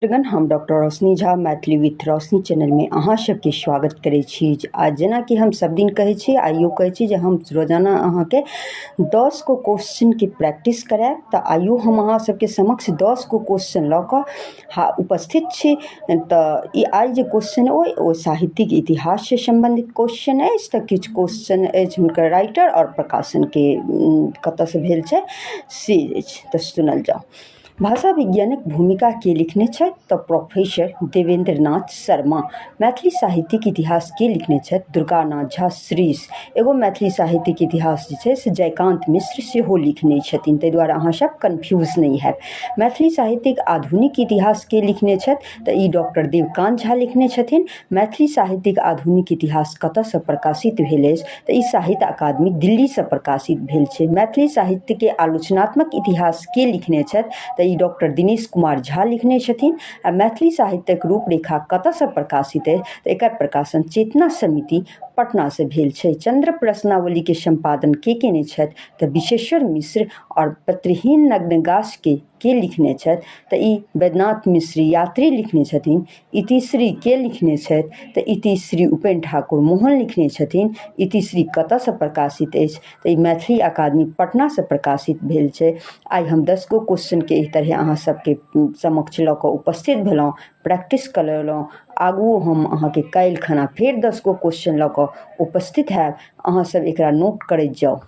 मित्रगण, हम डॉक्टर रोशनी झा मैथिली विथ रोशनी चैनलमे अहाँ सबके स्वागत करै छी। आ जेनाकि हम सब दिन कहै छी, आइयो कहै छी जे हम रोजाना अहाँके 10 गो क्वेश्चनके प्रैक्टिस करायब, तऽ आइयो हम अहाँ सबके समक्ष 10 गो क्वेश्चन लऽ कऽ उपस्थित छी। तऽ ई आइ जे क्वेश्चन अइ ओ साहित्यिक इतिहाससँ सम्बन्धित क्वेश्चन अछि। तऽ किछु क्वेश्चन अछि हुनकर राइटर आओर प्रकाशनके कतऽसँ भेल छै से अछि, तऽ सुनल जाउ। भाषा विज्ञानक भूमिका के लिखने छथि? तऽ प्रोफेसर देवेंद्र नाथ शर्मा। मैथिली साहित्यिक इतिहास के लिखने छथि? दुर्गानाथ झा श्रीश। एगो मैथिली साहित्यिक इतिहास जे छै से जयकांत मिश्र सेहो लिखने छथिन, ताहि दुआरे अहाँ सब कन्फ्यूज नहि हैब। मैथिली साहित्यिक आधुनिक इतिहास के लिखने छथि? तऽ ई डॉक्टर देवकांत झा लिखने छथिन। मैथिली साहित्यिक आधुनिक इतिहास कतऽसँ प्रकाशित भेल अछि? तऽ ई साहित्य अकादमी दिल्लीसँ प्रकाशित भेल छै। मैथिली साहित्यके आलोचनात्मक इतिहास के लिखने छथि? तऽ ई डॉक्टर दिनेश कुमार झा लिखने छथिन। आ मैथिली साहित्यक रूपरेखा कतऽसँ प्रकाशित अछि? तऽ एकर प्रकाशन चेतना समिति पटनासँ भेल छै। चंद्र प्रश्नावलीके सम्पादन के केने छथि? तऽ विशेश्वर मिश्र। आओर पत्रहीन नग्न गाछके के लिखने छथि? तऽ ई वैद्यनाथ मिश्र यात्री लिखने छथिन। इतिश्री के लिखने छथि? तऽ इतिश्री उपेन्द्र ठाकुर मोहन लिखने छथिन। इतिश्री कतऽसँ प्रकाशित अछि? तऽ ई मैथिली अकादमी पटनासँ प्रकाशित भेल छै। आइ हम 10 गो क्वेश्चनके एहि तरहे अहाँ सबके समक्ष लऽ कऽ उपस्थित भेलहुँ, प्रैक्टिस करेलहुँ। आगुओ हम अहाँके काल्हि खना फेर 10 गो क्वेश्चन लऽ कऽ उपस्थित हैब। अहाँ सब एकरा नोट करैत जाउ।